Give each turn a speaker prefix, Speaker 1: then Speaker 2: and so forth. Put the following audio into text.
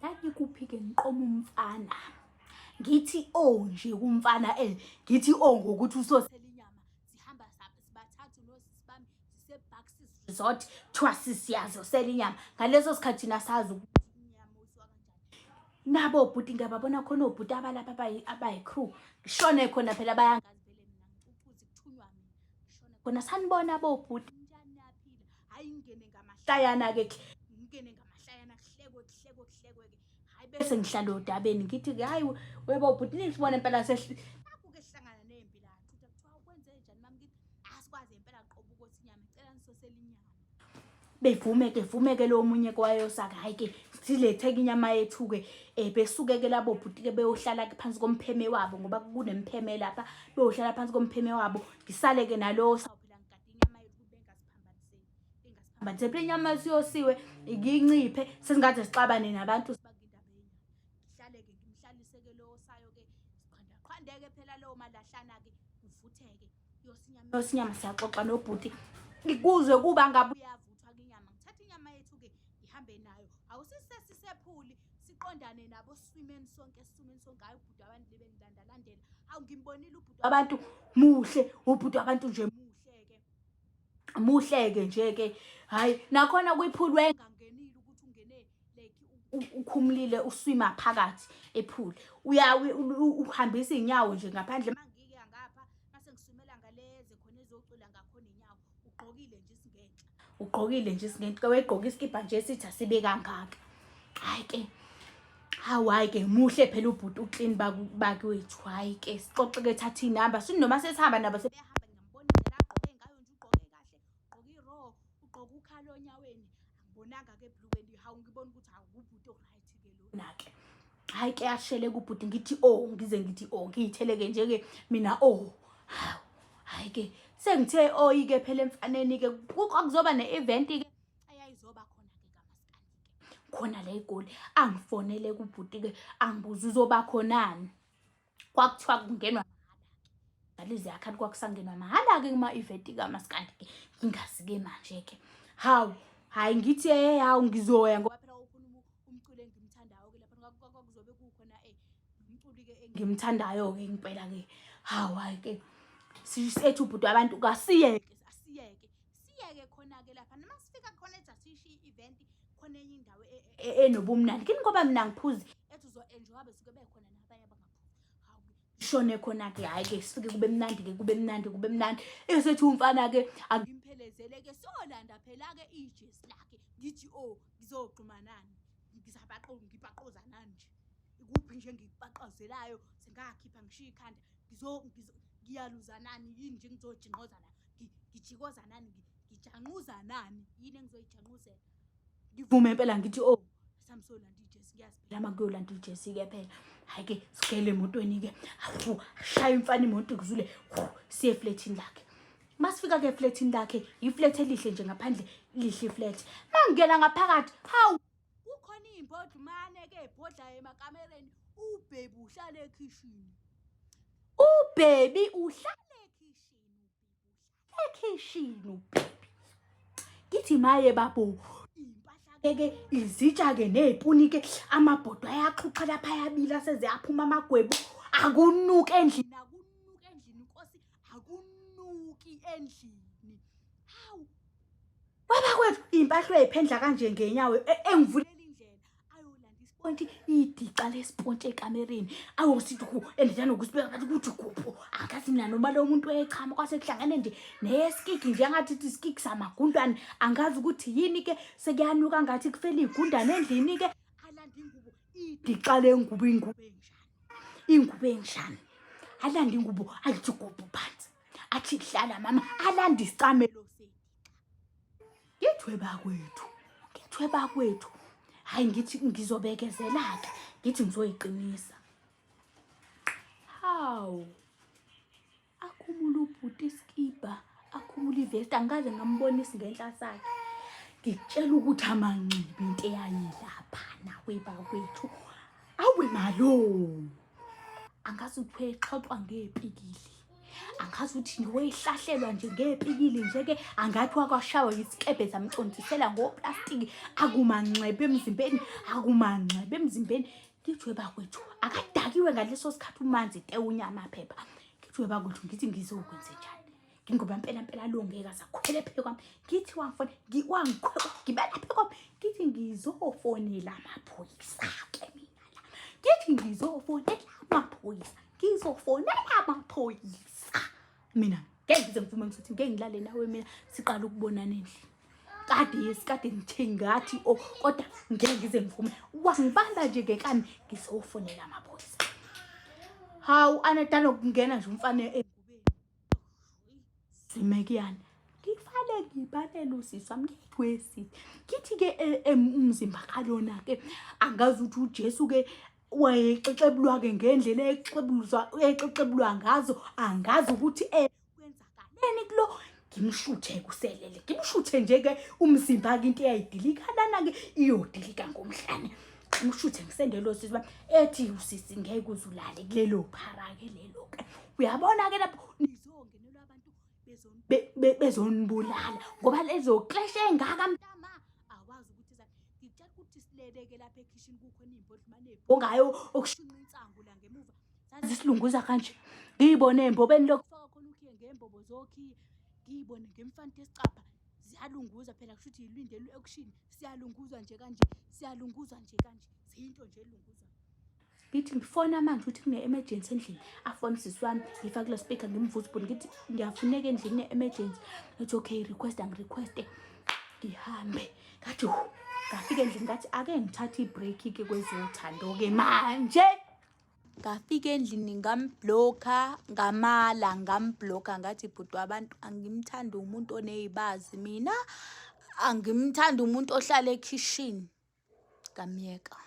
Speaker 1: Ngangikuphi-ke ngiqoma umfana. Ngithi o nje kumfana eh ngithi o ngokuthi usosela inyama. Sihamba sibathathu nosisi bami sise-Bucks Resort kuthiwa sisiyazosela inyama. Ngaleso sikhathi thina sazi ukuthi inyama usiwa kanjani. Nabo obhuti ngiyababona khona obhuti abalapha abayi-crew. Ngishone khona phela bayangazi vele mina ngicucuzi kuthunywa mina. Ngishone khona sanibona bobhuti. Njani niyaphila? Hhayi ngingene ngamahlayana-ke ngingene ngamahlayana kuhlekwe kuhlekwe kuhlekwe-ke. Hhayi bese ngihlala odabeni ngithi-ke hhayi webo bhuti nisibone impela nakhu-ke sihlangana nempi la thutha kuthiwa kwenze njani mami ngithi asikwazi impela qoba ukuthi inyama ngicela nisosele inyama. Bevume-ke vume-ke lo omunye kwayosaka hhayi-ke silethe-ke inyama yethu-ke um besuke-ke labo bhuti-ke beyohlala-ke phansi kompheme wabo ngoba kunempheme lapha beyohlala phansi kompheme wabo ngisale-ke nalowo phela ngigade inyama yethu bengasiphambaniseli bengasiphambaniseli phela inyama yethu yosiwe ikinciphe sesingaze sixabane nabantu sibakindaba yenyama ngihlale-ke ngimhlalise-ke lowo sayo-ke siqhandaqhandeke phela lowo malahlana-ke kuvutheke yosinyama siyaxoxa nobhuti kuze kuba ngabe uyavuthwa ke inyama ngithatha inyama yethu-ke ngihambe nayo awusisesisephuli siqondane nabo swimeni sonke swimeni sonke hayi ubhuti abantu libe ngilandalandela hawu ngimbonile ubhuti abantu muhle ubhuti abantu nje muhle-ke muhle-ke nje-ke hhayi nakhona kwiphuli wengangenile ukuthi ungene like ukhumulile uswima phakathi ephuli uya uhambisa iy'nyawo nje ngaphandle mangike ngapha mase ngiswimela ngaleze khona ezocwila ngakhona inyawo ugqokile nje isingenhla ugqokile nje isingenhla wegqoka isikibha nje sithi asibe kangaka hayi ke hawu hayi ke muhle phela ubhuti uclean bakwethu hayi ke sixoxe ke thatha inamba sinoma sesihamba nabo sebehamba ngiyambona indlela agqoke ngayo nje ugqoke kahle ugqoke i-raw ugqoke ukhalo onyaweni angibonanga ke ebhlukweni hawu ngibona ukuthi hawu ubhuti oright ke lona ke hayi ke ashele kubhuti ngithi oh ngize ngithi oh ngiyitheleke nje ke mina oh hawu hayi ke sengithe oh ke phela emfaneni ke kuzoba ne-event ke eyayizoba khona ke kamaskandi ke khona la egoli angifonele kubhuti ke angibuza uzoba khonani kwakuthiwa kungenwa mahala-ke ngaleziya khathi kwakusangenwa mahhala-ke kuma-event kamaskandi-ke ngingazi-ke manje-ke hawu hhayi ngithi eh hawu ngizoya ngoba phela ukhona umculo engimthandayo-ke lapha kwakuzobe kukhona um umculi-ke engimthandayo-ke ngempela-ke hawu hhayi-ke sethu ubhuti wabantu kasiyeke asiyeke siyeke khona-ke lapha noma sifika khona ethi asishiye i-event khona enye indawo e, e, e, enobumnandi kini ngoba mina ngiphuzi ethi uzo-enjoya besuke bekhona nabanye abangaphuzi hawu shone khona-ke hhayi-ke sifike kube mnandi-ke kube mnandi kube mnandi esethi umfana-ke angimphelezele-ke siyolanda phela-ke ijesi lakhe ngithi o oh, ngizogxuma nani ngibaqoza nani nje ikuphi nje ngikubaqozelayo sengakhipha ngishiya ikhanda ngiyaluza nani yini nje ngizojinqoza la ngijikoza nani ngijanquza nani yini engizoyijanquzela ngivume impela ngithi oh samsolanda ijesi ngiyazi phela uma kuyolanda ijesi ke phela hayi ke sigele emotweni ke awu shaya imfana imoto kuzule siye eflethini lakhe masifika ke eflethini lakhe iflet elihle nje ngaphandle lihle iflet mangena ngaphakathi hawu kukhona iy'mbodla umane ke ebhodlayo emakamereni ubhebi uhlale ekhishini ubhebi uhlale ekhishini ekhishini ubhebi ngithi maye babo impahla ke izitsha ke nezipuni ke amabhodwa ayaxhuxha lapha ayabila seze aphuma amagwebu akunuki endlini akunuki endlini inkosi akunuki endlini hawu baba kwethu impahla uyayiphendla kanje ngenyawo e, engivulela indlela ayolanda isiponti idixa lesiponti ekamereni ayosithi hu and nanokusibeka ngathi kuthi guphu angazi mina noma lo muntu echama kwase kuhlangene nje neskiki nje angathi ithi iskiki samagundwane angazi ukuthi yini ke sekuyanuka ngathi kufela igundane endlini ke alanda ingubo idixa lengubo ingubo enjani ingubo enjani alanda ingubo ayithi guphu phansi athi hlala mama alanda isicamelo ngithwe bakwethu ngithwe bakwethu hayi ngithi ngizobekezela-ke ngithi ngizoyiqinisa hawu akhumula ubhuti isikibha akhumula ivesti angikaze ngambona isingenhla sakhe ngikutshela ukuthi amanxibi into eyayilapha nawe bakwethu awe malo angazi ukuthi exoxwa ngepikili. Angazi ukuthi nje wayehlahlelwa nje ngepikili nje-ke, angathi wakwashawa yisikebhe samconsisela ngoplastiki, akumanxeba emzimbeni, akumanxeba emzimbeni. Ngithi webakwethu, akadakiwe ngaleso sikhathi umanzi te unyamaphepha. Ngithi webakwethu, ngithi ngizokwenze njani? Ngingoba mpela mpela lo ngeke azakhwele phe kwami. Ngithi wangifona, wangikhwela, ngibela phe kwami. Ngithi ngizofonela amaphoyisa-ke mina la. Ngithi ngizofonela amaphoyisa, ngizofonela amaphoyisa. Mina ngeke ngize ngivume ngizothi ngeke ngilale nawe mina, siqala ukubonana endlini. Kade yes, kade ngithe ngathi oh, kodwa ngeke ngize ngivume. Wangibamba nje ngenkani, ngizofonela amaphoyisa. Hawu, anadala ukungena nje umfana engubeni. Simekuyana. Ngifane ngibhalele usisi wami ngithi wesisi. Ngithi-ke umzimba kalona-ke angazi ukuthi uJesu-ke wayexexebulwa-ke ngendlela exexebulwa ngazo, angazi ukuthi kwenzakaleni kulo. Ngimshuthe kuselele, ngimshuthe nje-ke umzimba-ke into eyayidilika lana-ke iyodilika ngomhlane. Ngimshuthe ngisendele osisi bami, ethi usisi ngeke uze ulale kulelo phara-ke lelo-ke. Uyabona-ke lapho nizongenelwa abantu bezonibulala ngoba lezo clash engaka mntama awazi ukuthi ngikutshela ukuthi sileleke lapha ekhishini kukhona iy'mbodlela ongayo okushinqa insangu la ngemuva. Sazisilunguza kanje, ngiyibone embobeni lokufaka khona ukhiye ngembobo zokhiye, ngiyibone ngemfanti esicabha ziyalunguza phela, kusho ukuthi yilinde ekushini, siyalunguzwa nje kanje, siyalunguzwa nje kanje, siyinto nje elunguza. Ngithi ngifona manje ukuthi kune-emergency endlini, afone usisi wami, ngifake kulo speaker ngimvuze ubhuti, ngithi ngiyafuneka endlini ne-emergency. Ngithi okay, request angirequeste ngihambe. Ngathi hu, ngafika endlini ngathi ake ngithathe i-break-ke kwezothando-ke manje. Ngafika endlini ngamblokha, ngamala ngamblokha, ngathi bhuti wabantu angimthandi umuntu oney'bazi mina, angimthandi umuntu ohlala ekhishini. Ngamyeka.